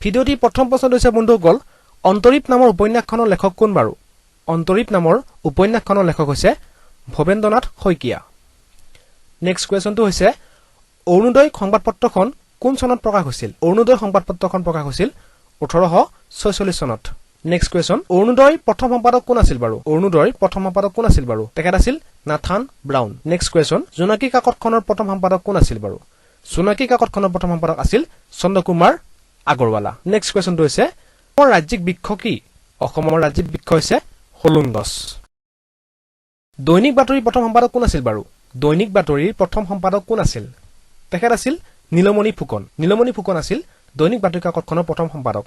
ভিডিঅ'টিৰ প্ৰথম প্ৰশ্নটো হৈছে বন্ধুসকল, অন্তৰীপ নামৰ উপন্যাসখনৰ লেখক কোন বাৰু? অন্তৰীপ নামৰ উপন্যাসখনৰ লেখক হৈছে ভৱেন্দ্ৰনাথ শইকীয়া। নেক্সট কুৱেশ্যনটো হৈছে, অৰুণোদয় সংবাদপত্ৰখন কোন চনত প্ৰকাশ হৈছিল? অৰুণোদয় সংবাদপত্ৰখন প্ৰকাশ হৈছিল 1846 চনত। নেক্সট কুৱেশ্যন, অৰুণোদয় প্ৰথম সম্পাদক কোন আছিল বাৰু? অৰুণোদয়ৰ প্ৰথম সম্পাদক কোন আছিল বাৰু? তেখেত আছিল নাথান ব্ৰাউন। নেক্সট কুৱেশ্যন, জোনাকী কাকতখনৰ প্ৰথম সম্পাদক কোন আছিল বাৰু? জোনাকী কাকতখনৰ প্ৰথম সম্পাদক আছিল চন্দ্ৰকুমাৰ আগৰৱালা। নেক্সট কুৱেশ্যনটো হৈছে, অসমৰ ৰাজ্যিক বৃক্ষ কি? অসমৰ ৰাজ্যিক বৃক্ষ হৈছে হলুং গছ। দৈনিক বাতৰিৰ প্ৰথম সম্পাদক কোন আছিল বাৰু? দৈনিক বাতৰিৰ প্ৰথম সম্পাদক কোন আছিল? তেখেত আছিল নীলমণি ফুকন। নীলমণি ফুকন আছিল দৈনিক বাতৰি কাকতখনৰ প্ৰথম সম্পাদক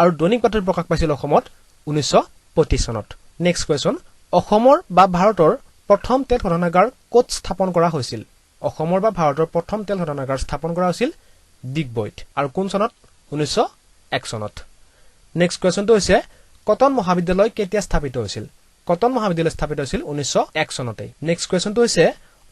আৰু দৈনিক বাতৰি প্ৰকাশ পাইছিল অসমত 1935 চনত। নেক্সট কুৱেশ্যন, অসমৰ বা ভাৰতৰ প্ৰথম তেল শোধনাগাৰ ক'ত স্থাপন কৰা হৈছিল? অসমৰ বা ভাৰতৰ প্ৰথম তেল শোধনাগাৰ স্থাপন কৰা হৈছিল ডিগবৈত। আৰু কোন চনত? 1901 চনত। নেক্সট কুৱেশ্যনটো হৈছে, কটন মহাবিদ্যালয় কেতিয়া স্থাপিত হৈছিল? কটন মহাবিদ্যালয় স্থাপিত হৈছিল 1901 চনতেই। নেক্সট কুৱেশ্যনটো হৈছে,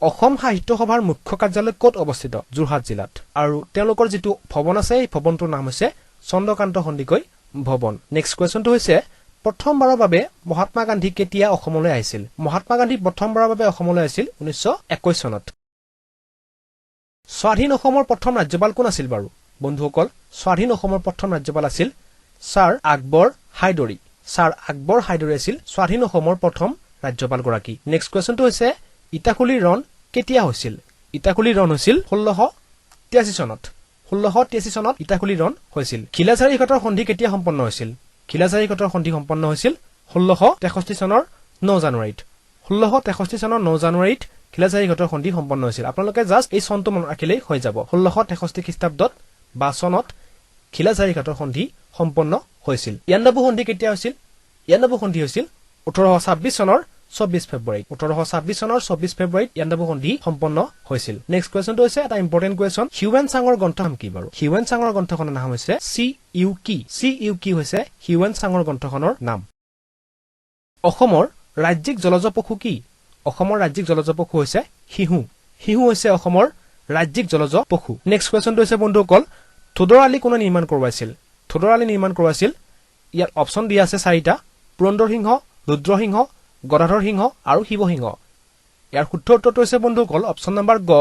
অসম সাহিত্য সভাৰ মুখ্য কাৰ্যালয় ক'ত অৱস্থিত? যোৰহাট জিলাত। আৰু তেওঁলোকৰ যিটো ভৱন আছে, এই ভৱনটোৰ নাম হৈছে চন্দ্ৰকান্ত সন্দিকৈ ভৱন। নেক্সট কুৱেশ্যনটো হৈছে, প্ৰথমবাৰৰ বাবে মহাত্মা গান্ধী কেতিয়া অসমলৈ আহিছিল? মহাত্মা গান্ধী প্ৰথমবাৰৰ বাবে অসমলৈ আহিছিল 1921 চনত। স্বাধীন অসমৰ প্ৰথম ৰাজ্যপাল কোন আছিল বাৰু? বন্ধুসকল, স্বাধীন অসমৰ প্ৰথম ৰাজ্যপাল আছিল ছাৰ আকবৰ হায়দৰী। ছাৰ আকবৰ হায়দৰী আছিল স্বাধীন অসমৰ প্ৰথম ৰাজ্যপালগৰাকী। নেক্সট কুৱেশ্যনটো হৈছে, ইটাখুলিৰ ৰণ কেতিয়া হৈছিল? ইটাখুলিৰ ৰণ হৈছিল 1683 চনত। 1683 চনত ইটাখুলি ৰণ হৈছিল। ঘিলাঝাৰী ঘাটৰ সন্ধি কেতিয়া সম্পন্ন হৈছিল? ঘিলাঝাৰী ঘাটৰ সন্ধি সম্পন্ন হৈছিল 1663 চনৰ 9 জানুৱাৰীত। 1663 চনৰ 9 জানুৱাৰীত ঘিলাঝাৰী ঘাটৰ সন্ধি সম্পন্ন হৈছিল। আপোনালোকে জাষ্ট এই চনটো মনত ৰাখিলেই হৈ যাব। 1663 খ্ৰীষ্টাব্দত বা চনত ঘিলাঝাৰী ঘাটৰ সন্ধি সম্পন্ন হৈছিল। ইয়াণ্ডাবু সন্ধি কেতিয়া হৈছিল? ইয়াণ্ডাবু সন্ধি হৈছিল 1826 চনৰ 24 ফেব্ৰুৱাৰীত। 1826 চনৰ 24 ফেব্ৰুৱাৰীত ইয়াণ্ডাবু সন্ধি সম্পন্ন হৈছিল। নেক্সট কুৱেশ্যনটো হৈছে এটা ইম্পৰ্টেণ্ট কুৱেশ্যন। হিউৱেন চাঙৰ গ্ৰন্থ নাম কি বাৰু? হিউৱেন চাঙৰ গ্ৰন্থখনৰ নাম হৈছে চি ইউ কি। চি ইউ কি হৈছে হিউৱেন চাঙৰ গ্ৰন্থখনৰ নাম। অসমৰ ৰাজ্যিক জলজ পশু কি? অসমৰ ৰাজ্যিক জলজ পশু হৈছে শিহু। শিহু হৈছে অসমৰ ৰাজ্যিক জলজ পশু। নেক্সট কুৱেশ্যনটো হৈছে বন্ধুসকল, ধোদৰ আলি কোনে নিৰ্মাণ কৰোৱাইছিল? ধোদৰ আলি নিৰ্মাণ কৰোৱাইছিল, ইয়াত অপশ্যন দিয়া আছে চাৰিটা, পুৰন্দৰ সিংহ, ৰুদ্ৰসিংহ, গদাধৰ সিংহ আৰু শিৱসিংহ। ইয়াৰ শুদ্ধ উত্তৰটো হৈছে বন্ধুসকল, অপশ্যন নম্বৰ গ,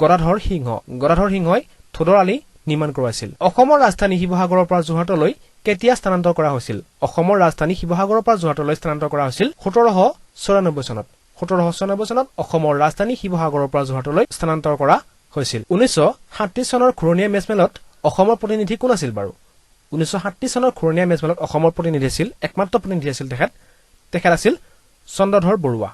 গদাধৰ সিংহ। গদাধৰ সিংহই ধোদৰ আলি নিৰ্মাণ কৰোৱাইছিল। অসমৰ ৰাজধানী শিৱসাগৰৰ পৰা যোৰহাটলৈ কেতিয়া স্থানান্তৰ কৰা হৈছিল? অসমৰ ৰাজধানী শিৱসাগৰৰ পৰা যোৰহাটলৈ স্থানান্তৰ কৰা হৈছিল 1794 চনত। 1794 চনত অসমৰ ৰাজধানী শিৱসাগৰৰ পৰা যোৰহাটলৈ স্থানান্তৰ কৰা হৈছিল। 1937 চনৰ ঘূৰণীয়া মেজমেলত অসমৰ প্ৰতিনিধি কোন আছিল বাৰু? 1937 চনৰ ঘূৰণীয়া মেজমেলত অসমৰ প্ৰতিনিধি আছিল, একমাত্ৰ প্ৰতিনিধি আছিল তেখেত তেখেত আছিল চন্দ্ৰধৰ বৰুৱা।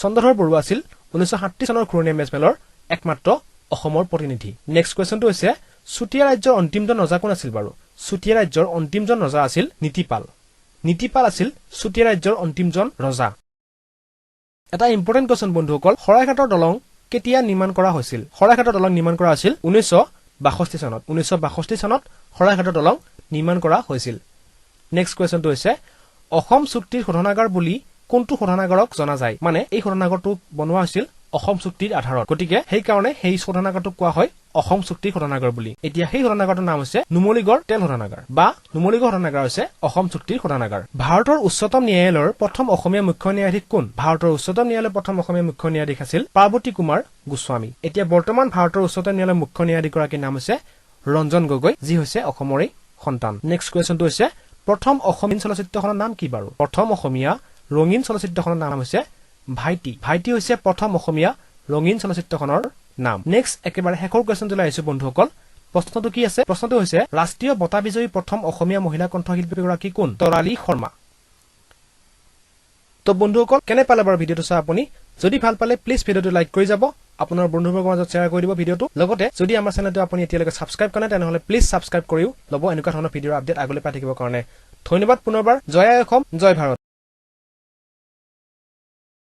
চন্দ্ৰধৰ বৰুৱা আছিল 1937 চনৰ ঘূৰণীয়া মেজমেলৰ একমাত্ৰ অসমৰ প্ৰতিনিধি। নেক্সট কুৱেশ্যনটো হৈছে, চুতীয়া ৰাজ্যৰ অন্তিমজন ৰজা কোন আছিল বাৰু? চুতীয়া ৰাজ্যৰ অন্তিমজন ৰজা আছিল নীতিপাল। নীতিপাল আছিল চুতীয়া ৰাজ্যৰ অন্তিমজন ৰজা। এটা ইম্পৰ্টেণ্ট কুৱেশ্যন বন্ধুসকল, শৰাইঘাটৰ দলং কেতিয়া নিৰ্মাণ কৰা হৈছিল? শৰাইঘাটৰ দলং নিৰ্মাণ কৰা হৈছিল 1962 চনত। 1962 চনত শৰাইঘাটৰ দলং নিৰ্মাণ কৰা হৈছিল। নেক্সট কুৱেশ্যনটো হৈছে, অসম চুক্তিৰ শোধনাগাৰ বুলি কোনটো শোধনাগাৰক জনা যায়? মানে এই শোধনাগাৰটো বনোৱা হৈছিল অসম চুক্তিৰ আধাৰত, গতিকে সেইকাৰণে সেই শোধনাগাৰটোক কোৱা হয় অসম চুক্তিৰ শোধনাগাৰ বুলি। এতিয়া সেই শোধনাগাৰটোৰ নাম হৈছে নুমলীগড় তেল শোধনাগাৰ বা নুমলীগড় শোধনাগাৰ হৈছে অসম চুক্তিৰ শোধনাগাৰ। ভাৰতৰ উচ্চতম ন্যায়ালয়ৰ প্ৰথম অসমীয়া মুখ্য ন্যায়াধীশ কোন? ভাৰতৰ উচ্চতম ন্যায়ালয়ৰ প্ৰথম অসমীয়া মুখ্য ন্যায়াধীশ আছিল পাৰ্বতী কুমাৰ গোস্বামী। এতিয়া বৰ্তমান ভাৰতৰ উচ্চতম ন্যায়ালয়ৰ মুখ্য ন্যায়াধীশগৰাকীৰ নাম হৈছে ৰঞ্জন গগৈ, যি হৈছে অসমৰে সন্তান। নেক্সট কুৱেশ্যনটো হৈছে, প্ৰথম অসমীয়া চলচ্চিত্ৰখনৰ নাম কি বাৰু? প্ৰথম অসমীয়া ৰঙীন চলচ্চিত্ৰখনৰ নাম হৈছে ভাইটি। ভাইটি হৈছে প্ৰথম অসমীয়া ৰঙীন চলচ্চিত্ৰখনৰ নাম। নেক্সট একেবাৰে শেষৰ কুৱেশ্যনটোলৈ আহিছো বন্ধুসকল। প্ৰশ্নটো কি আছে? প্ৰশ্নটো হৈছে, ৰাষ্ট্ৰীয় বঁটা বিজয়ী প্ৰথম অসমীয়া মহিলা কণ্ঠশিল্পীগৰাকী কোন? তৰালী শৰ্মা। তো বন্ধুসকল, কেনে পালে বাৰু ভিডিঅ'টো চাই আপুনি? যদি ভাল পালে প্লিজ ভিডিঅ'টো লাইক কৰি যাব, আপোনাৰ বন্ধুবৰ্গৰ মাজত শ্বেয়াৰ কৰি দিব ভিডিঅ'টো। লগতে যদি আমাৰ চেনেলটো আপুনি এতিয়ালৈকে ছাবস্ক্ৰাইব কৰা নাই, তেনেহ'লে প্লিজ ছাবস্ক্ৰাইব কৰিও ল'ব, এনেকুৱা ধৰণৰ ভিডিঅ'ৰ আপডেট আগলৈ পাই থাকিবৰ কাৰণে। ধন্যবাদ পুনৰবাৰ। জয় আই অসম, জয় ভাৰত।